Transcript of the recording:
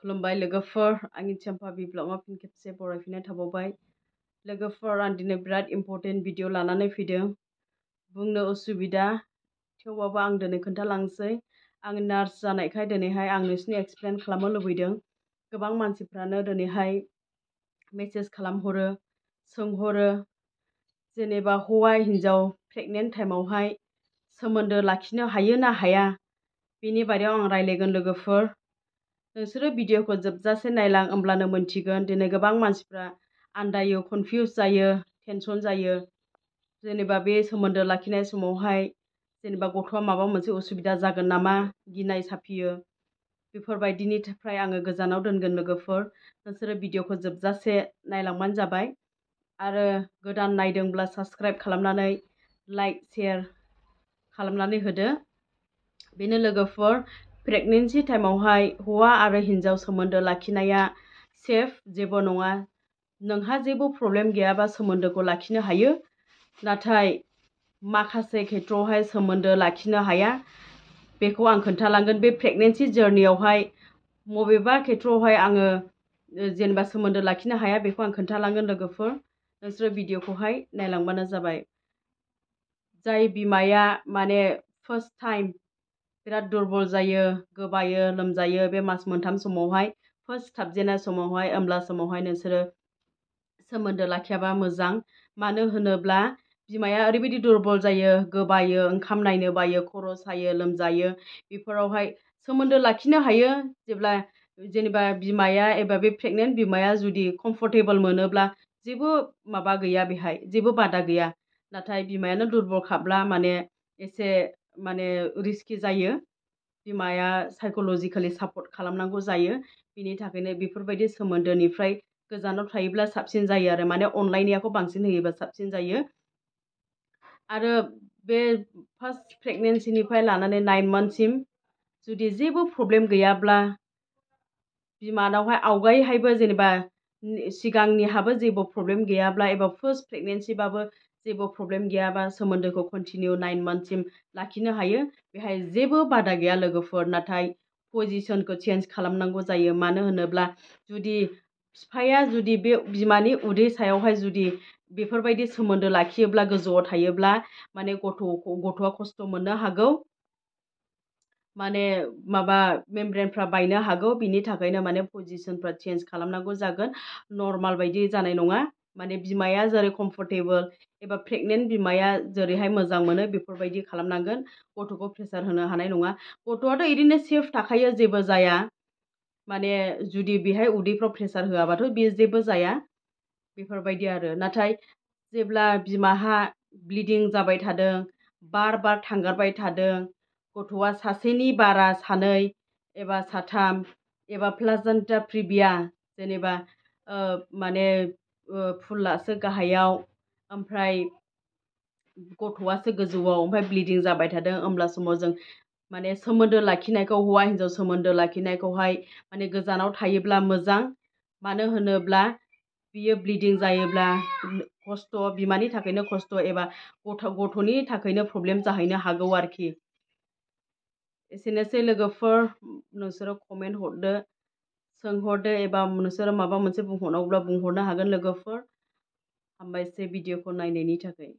खुलुमबाय लोगोफोर आंनि चम्पा ब्लगाव फिन खेबसे बरायफिननाय थाबावबाय लोगोफोर आं दिनै बिराद इम्पर्टेन्ट भिडिअ लानानै फैदों बुंनो उसुबिदा थेवबाबो आं दिनै खोन्थालांसै आं नार्स जानायखाय दिनैहाय आं नोंसिनि एक्सप्लेन खालामनो लुबैदों गोबां मानसिफ्रानो दिनैहाय मेसेज खालामहरो सोंहरो जेनेबा हौवा हिन्जाव प्रेगनेन्ट टाइमावहाय सोमोन्दो लाखिनो हायो ना हाया बेनि बारेयाव आं रायलायगोन लोगोफोर नोंसोरो भिडिअखौ जोबजासे नायलां होमब्लानो मोनथिगोन दिनै गोबां मानसिफ्रा आन्दायो कनफिउज जायो टेनसन जायो जेनेबा बे सोमोन्दो लाखिनाय समावहाय जेनेबा गथ'आ माबा मोनसे उसुबिदा जागोन नामा गिनाय साफियो बेफोरबायदिनिफ्राय आङो गोजानाव दोनगोन लोगोफोर नोंसोरो भिडिअखौ जोबजासे नायलांबानो जाबाय आरो गोदान नायदोंब्ला साबस्क्राइब खालामनानै लाइक शेयार खालामनानै होदो बेनो लोगोफोर प्रेगनेन्सि टाइमावहाय हौवा आरो हिन्जाव सोमोन्दो लाखिनाया सेफ जेबो नङा नोंहा जेबो प्रब्लेम गैयाबा सोमोन्दोखौ लाखिनो हायो नाथाय माखासे खेत्रआवहाय सोमोन्दो लाखिनो हाया बेखौ आं खोन्थालांगोन बे प्रेगनेन्सि जार्नियावहाय बबेबा खेत्रआवहाय आङो जेनेबा सोमोन्दो लाखिनो हाया बेखौ आं खोन्थालांगोन लोगोफोर नोंसोरो भिडिअखौहाय नायलांबानो जाबाय जाय बिमाया माने फार्स्ट टाइम बिराद दुरबल जायो गोबायो लोमजायो बे मास मोनथाम समावहाय फार्स्ट थाबजेननाय समावहाय होमब्ला समावहाय नोंसोरो सोमोन्दो लाखियाबा मोजां मानो होनोब्ला बिमाया ओरैबायदि दुरबल जायो गोबायो ओंखाम नायनो बायो खर' सायो लोमजायो बेफोरावहाय सोमोन्दो लाखिनो हायो जेनेबा बिमाया एबा बे प्रेगनेन्ट बिमाया जुदि कमफर्टेबल मोनोब्ला जेबो माबा गैया बेहाय जेबो बादा गैया नाथाय बिमायानो दुरबलखाब्ला माने एसे माने रिस्कि जायो बिमाया साइक'लजिकेलि सापर्ट खालामनांगौ जायो बिनि थाखायनो बेफोरबायदि सोमोन्दोनिफ्राय गोजानाव थायोब्ला साबसिन जायो आरो माने अनलायनायखौ बांसिन होयोबा साबसिन जायो आरो बे फार्स्ट प्रेगनेन्सिनिफ्राय लानानै 9 मान्थसिम जुदि जेबो प्रब्लेम गैयाब्ला बिमानावहाय आवगायहायबो जेनेबा सिगांनिहाबो जेबो प्रब्लेम गैयाब्ला एबा फार्स्ट प्रेगनेन्सिबाबो जेबो प्रब्लेम गैयाबा सोमोन्दोखौ कन्टिनिउ 9 मान्थसिम लाखिनो हायो बेहाय जेबो बादा गैया लोगोफोर नाथाय पजिसनखौ चेन्ज खालामनांगौ जायो मानो होनोब्ला जुदि बिफाया जुदि बे बिमानि उदै सायावहाय जुदि बेफोरबायदि सोमोन्दो लाखियोब्ला गोजौआव थायोब्ला माने गथ'आ खस्थ' मोननो हागौ माने माबा मेमब्रेनफ्रा बायनो हागौ बिनि थाखायनो माने पजिसनफ्रा चेन्ज खालामनांगौ जागोन नर्माल बायदि जानाय नङा माने बिमाया जेरै कमफर्टेबल एबा प्रेगनेन्ट बिमाया जेरैहाय मोजां मोनो बेफोरबायदि खालामनांगोन गथ'खौ प्रेसार होनो हानाय नङा गथ'आथ' ओरैनो सेफ थाखायो जेबो जाया माने जुदि बेहाय उदैफ्राव प्रेसार होआबाथ' बेयो जेबो जाया बेफोरबायदि आरो नाथाय जेब्ला बिमाहा ब्लिडिं जाबाय थादों बार थांगारबाय थादों गथ'आ सासेनि बारा सानै एबा साथाम एबा प्लासेन्टा प्रिभिया जेनेबा माने फुलासो गाहायाव ओमफ्राय गथ'आसो गोजौआव ओमफ्राय ब्लिडिं जाबाय थादों होमब्ला समाव जों माने सोमोन्दो लाखिनायखौ हौवा हिन्जाव सोमोन्दो लाखिनायखौहाय माने गोजानाव थायोब्ला मोजां मानो होनोब्ला बियो ब्लिडिं जायोब्ला खस्थ' बिमानि थाखायनो खस्थ' एबा गथ'नि थाखायनो प्रब्लेम जाहैनो हागौ आरोखि एसेनोसै लोगोफोर नोंसोरो कमेन्ट हरदो सोंहरदो एबा नोंसोरो माबा मोनसे बुंहरनांगौब्ला बुंहरनो हागोन लोगोफोर हामबायसै भिडिअखौ नायनायनि थाखाय